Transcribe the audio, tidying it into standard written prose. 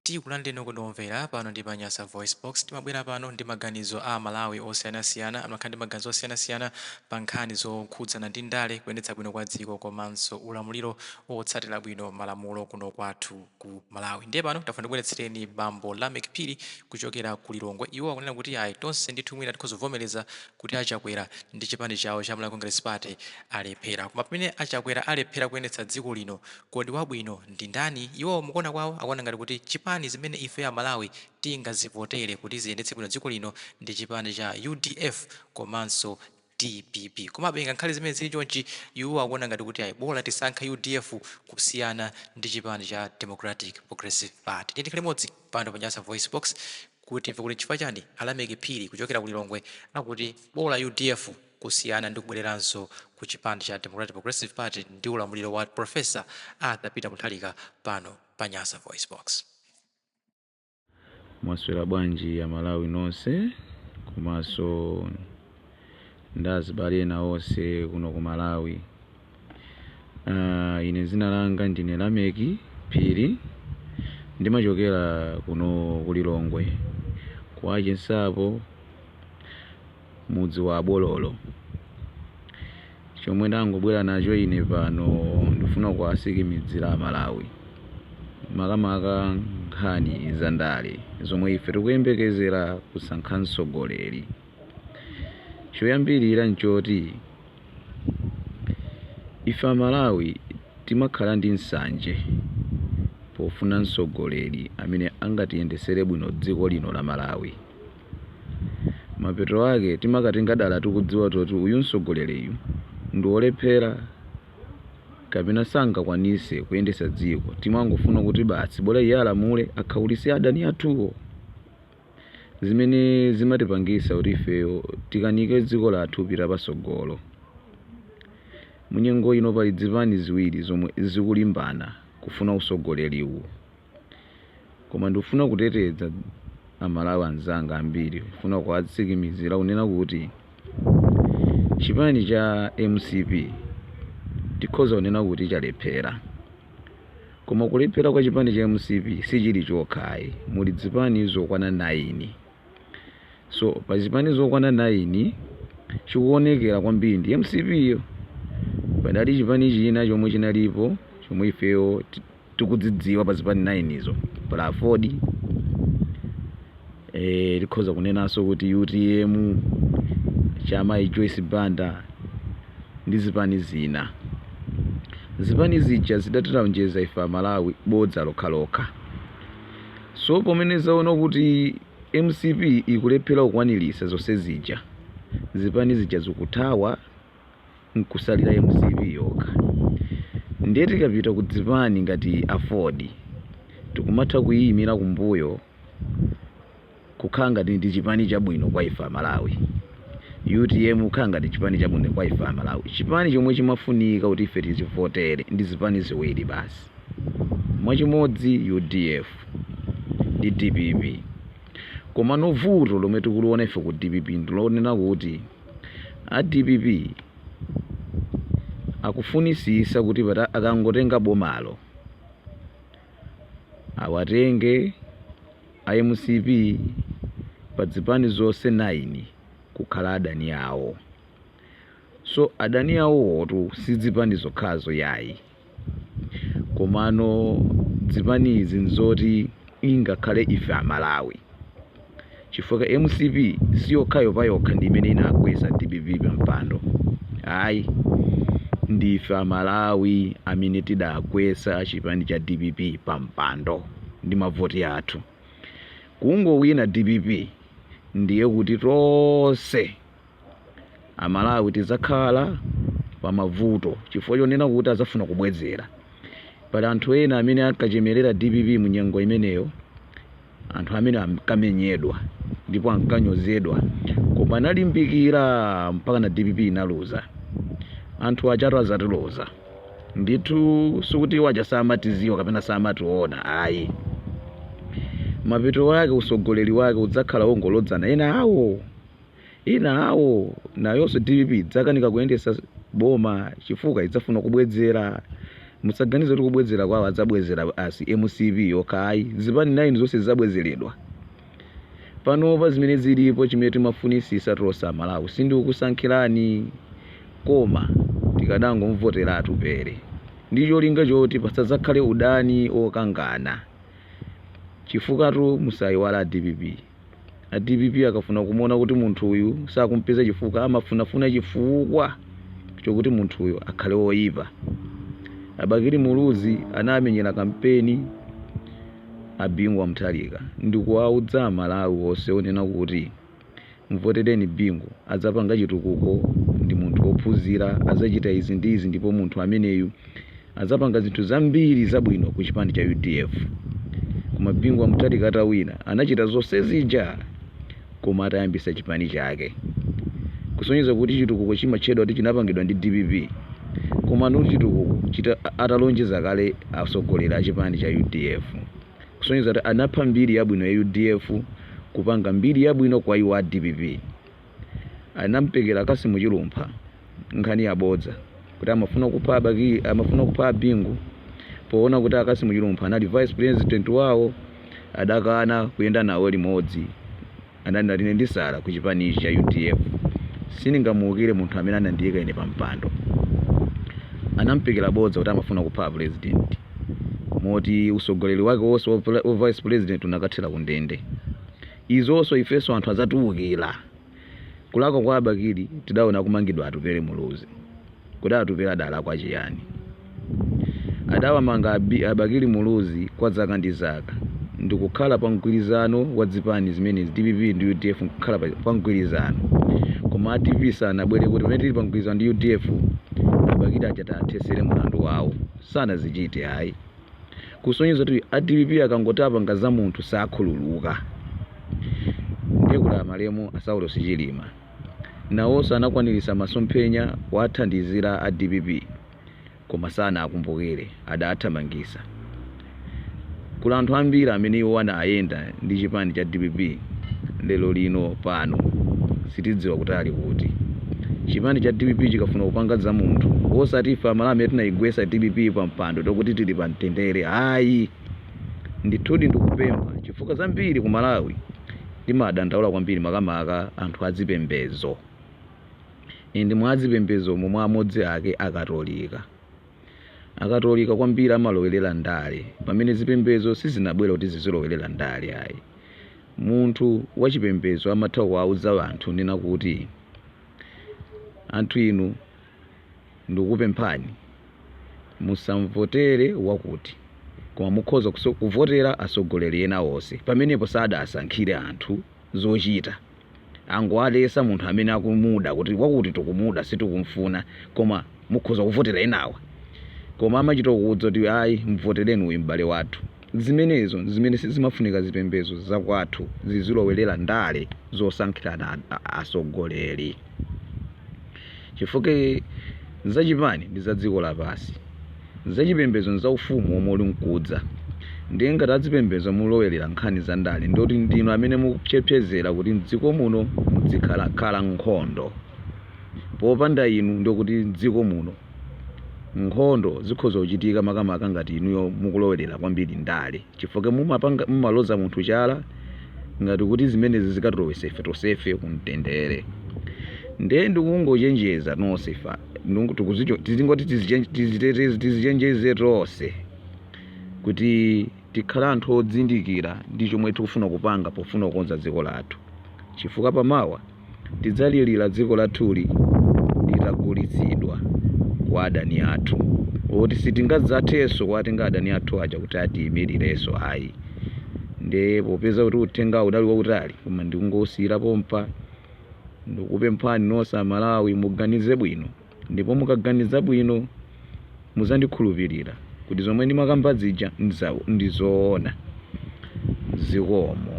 Tikulandireni okondedwa omvera pano ndi pa Nyasa VoiceBox. Timabwera pano ndi maganizo a Amalawi osiyanasiyana amakhala ndi maganizo osiyanasiyana pa nkhani zokhudzana ndi ndale, kuyendetsa bwino kwa dziko komanso ulamuliro wotsatira bwino malamulo kuno kwathu ku Malawi. Ndiye pano tafuna tikubweretsereni bambo Lameck Phiri kuchokera ku Lilongwe. Iwo akunena kuti ayi, tonse ndithu mwina tikhoza kuvomereza kuti a Chakwera ndi chipani chawo cha Malawi Congress Party alephera. Koma pamene a Chakwera alephera kuyendetsa dziko lino, kodi wabwino ndi ndani? Iwowo mukuona kwawo akuona ngati kuti chipani zimene ife a Malawi tingazivotere kuti ziyendetse bwino dziko lino ndi chipani cha udf komanso dpp. Komabe ngakhale zimene zili chonchi, iwo akuona ngati kuti ayi, bola tisankhe udf kusiyana ndi chipani cha Democratic Progressive Party. Tiyeni tikhale limodzi pano pa Nyasa VoiceBox kuti timve kuti nchifukwa chani a Lameck Phiri kuchokera ku Lilongwe akuti bola udf kusiyana ndi kubwereranso ku chipani cha Democratic Progressive Party ndi ulamuliro wa Prof. Arthur Peter Mutharika pano pa Nyasa VoiceBox. Mwaswera bwanji Amalawi nonse komanso ndi azibale ena onse kuno ku Malawi. Ine dzina langa ndine Lameki Phiri, ndimachokera kuno ku Lilongwe kwa Chinsapo, mudzi wa Bololo. Chomwe ndangobwera nacho ine pano, ndifuna kuwasikimidzira Amalawi, makamaka nkhani za ndale zomwe ife tikuyembekezera kusankha mtsogoleri. Choyambirira nchoti ife Amalawi timakhala ndi nsanje pofuna mtsogoleri amene angatiyendesere bwino dziko lino la Malawi. Mapeto ake timakatenga dala tikudziwa toti uyu mtsogoleriyu ndi wolephera kapena sangakwanise kuyendesa dziko. Timangofuna kuti basi bola iye alamule, akhaulise adani athuwo, zimene zimatipangisa kuti ifeyo tikanike dziko lathu kupita pasogolo. Munyengo ino pali zipani ziwiri zomwe zikulimbana kufuna usogoleriwu, koma ndikufuna kuteteza Amalawi anzanga ambiri, kufuna kuwatsikimizira kunena kuti chipani cha MCP tikhoza kunena kuti chalephera, koma kulephera kwa chipani cha MCP sichili chokhayi. Muli zipani zokwana 9. So pa zipani zokwana 9, chikuonekera kwambiri ndi MCP yo. Padali chipani china chomwe chinalipo chomwe ifeyo tikudzidziwa pa zipani 9 izo, pala AFORD, tikhoza kunenanso kuti UTM cha mayi Joyce Banda ndi zipani zina. Zipani zija zidatilonjeza ife Amalawi bodza lokhalokha. So pamene zaona kuti MCP ikulephera kukwanirisa zonse zija, zipani zija zikuthawa nkusalira MCP yokha. Ndiye tikapita ku dzipani ngati AFORD, tikumatha kuyiyimira kumbuyo kukhala ngati ndi chipani chabwino kwa ife Amalawi, UTM kukhala ngati chipani chabwino kwa ife Amalawi. Chipani chomwe chimafunika kuti ife tizivotere ndi zipani ziwiri basi, mwachimodzi UDF ndi DPP. Komano vuto lomwe tikuliona ife ku DPP ndilonena kuti a DPP akufunisisa kuti pata akangotenga bomalo awatenge a MCP pa zipani zonse 9 kukhala adani awo. So adani awowotu si zipani zokhazo yayi, komano zipani izi nzoti ingakhale ife Amalawi, chifukwa MCP siyokhayo payokha ndi imene inagwetsa DPP pa mpando ayi. Ndife Amalawi amene tidagwetsa chipani cha DPP pa mpando ndi mavoti athu. Kungowina DPP ndiye kuti tonse Amalawi tidzakhala pa mavuto, chifukwa chonena kuti azafuna kubwezera. Pali anthu ena amene ankachemerera DPP mu nyengo imeneyo, anthu amene ankamenyedwa ndipo ankanyozedwa, koma analimbikira mpaka na DPP inaluza. Anthu achatu azatiluza ndithu. Sikuti waja samatiziwa kapena samationa ayi. Mapeto wake usogoleri wake udzakhala wongolodzana ena awo ena awo. Nayonso DPP idzakanika kuyendesa boma chifukwa idzafuna kubwezera. Musaganize kuti kubwezera kwawo adzabwezera asi MCP yokha, ayi, zipani 9 zonse zidzabwezeredwa. Panopa zimene zilipo, chimene timafunisisa tonse Amalawi, sindikukusankhirani, koma tikadangomvotera Atupere ndi cholinga choti pasadzakhale udani okangana, chifukatu musayiwala a DPP. A DPP akafuna kumuona kuti munthu uyu sakumpeza chifukwa, amafunafuna chifukwa chokuti munthu uyu akhale woyipa. Abakili Muluzi anamenyera kampeni a Bingu wa Mutharika ndikuwaudza Amalawi onse onena kuti mvotereni Bingu, adzapanga chitukuko, ndi munthu wophunzira, adzachita izi ndi izi, ndipo munthu ameneyu adzapanga zinthu zambiri zabwino ku chipani cha UDF. Koma Bingu wa Mutharika atawina, anachita zonse zija koma atayambisa chipani chake, kusonyeza kuti chitukuko chimatchedwa kuti chinapangidwa ndi DPP, koma nuti chitukuko chita atalonjeza kale atsogoleri a chipani cha UDF, kusonyeza kuti anapha mbiri yabwino ya UDF kupanga mbiri yabwino kwa iwo a DPP. Anampekera Kasimu Chilumpha nkhani yabodza kuti amafuna kupha Abakili, amafuna kupha Bingu, poona kuti Akasimu Chilumpha anali vice president wawo, adakana kuyenda nawo limodzi. Anati, "Ine ndisala ku chipanichi cha UDF, sindingamuukire munthu amene anandiyika ine pa mpando." Anampekera bodza kuti amafuna kupha president, moti usogoleri wake wonse wa vice president unakathera ku ndende. Izonso ifenso anthu adzatiwukira. Kulakwa kwa Abakili, tidaona kumangidwa Atupere Muluzi. Kuti Atupere adalakwa chiyani? Adawamanga Abakili Muluzi kwa zaka ndi zaka ndikukhala pa mgwirizano wa zipani zimenezi, DPP ndi UDF, nkukhala pa mgwirizano, koma a DPP sanabwere kuti pamene tili pa mgwirizano ndi UDF, Abakili aja tathesere mlandu wawo. Sanazichite, ayi, kusonyeza kuti a DPP akangoti apanga za munthu sakhululuka. Ndiye kuti amalemu a Saulos Chilima nawonso anakwanirisa masomphenya wathandizira a DPP, koma sanakumbukire, adathamangisa. Kuli anthu ambiri amene iwo anayenda ndi chipani cha DPP, lero lino pano sitidziwa kuti ali kuti. Chipani cha DPP chikafuna kupanga za munthu, osati ife Amalawi amene tinayigwesa DPP pa mpando tokuti tili pa mtendere, ayi. Ndithudi ndikupempha, chifukwa zambiri ku Malawi timadandaula kwambiri, makamaka anthu azipembezo, ndi mwa azipembezo momwe amodzi ake Akatolika. Akatolika kwambiri amalowerera ndale, pamene zipembezo sizinabwera kuti zizilowerera ndale, ayi. Munthu wachipembezo amatha kuwauza anthu nena kuti, "Anthu inu, ndikupemphani musamvotere wakuti, koma mukhoza kuvotera atsogoleri ena onse." Pamenepo sadasankhire anthu zochita, angoalesa munthu amene akumuda kuti wakuti tikumuda, sitikumfuna, koma mukhoza kuvotera enawa. Koma amachita kuwudza kuti, "Ayi, mvotereni uyu m'bale wathu." Zimenezo zimene sizimafunika zipembezo zakwathu zizilowerera ndale zosankhirana atsogoleri, chifukwa zachipani ndi za dziko lapasi, zachipembedzo ndi za ufumu omwe uli mkudza. Ndiye ngati azipembedzo mulowerera nkhani za ndale, ndoti ndinu amene mukupsepsezera kuti mdziko muno muzikhala khala nkhondo. Popanda inu, ndikuti mdziko muno nkhondo zikhoza kuchitika, makamaka ngati inuyo mukulowerera kwambiri ndale, chifukwa mumapanga mumaloza munthu chala ngati kuti zimenezi zikatilowesa ife tonsefe kumtendere. Ndiye ndikungochenjeza nonse fa tizingoti tizichenjeze tonse kuti tikhale anthu odzindikira ndi chomwe tikufuna kupanga pofuna kukonza dziko lathu, chifukwa pamawa tidzalilira dziko lathuli litagulitsidwa kwa adani athu, oti sitingadzathenso kuwatenga adani athu aja kuti atiyimirirenso, ayi. Ndiye popeza kuti uthenga udali wautali, koma ndikungosiyira pompa, ndikupemphani nonse Amalawi muganize bwino, ndipo mukaganiza bwino muzandikhulupirira kuti zomwe ndimakamba zija ndizoona. Zikomo.